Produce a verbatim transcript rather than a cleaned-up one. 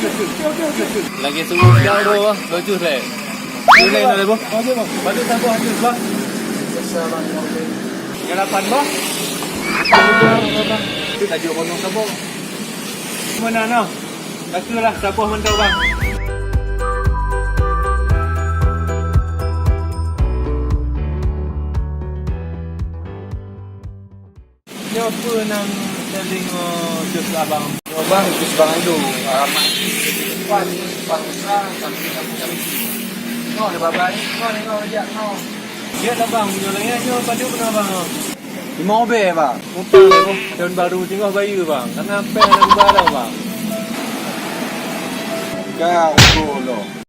Lagi sepuluh jam tu, bang. Tujuh leh. Tujuh leh, dah, bang. Okey, bang. Balik saboh tujuh, bang. Biasa, bang. Yang lapan, bang. Itu tajuk gunung saboh. Mana, nah? Katalah saboh mantong, bang. Nyoe peue nyang teudeungoe jeuet keu abang? Nyoe bang, jeuet bang Ayu, alamat di depan Pasar Besar, samping kampung Cavite. Nyoe ada babai, nyoe, nyoe, jak nyoe. Jeuet lah bang, meunyoe lagèe nyoe padum na bang? Limong ribèe bang. Utang lé boh, tahun baru singoh bayeue bang. Kana pèng lam gubah dah bang. Ka ukur lo.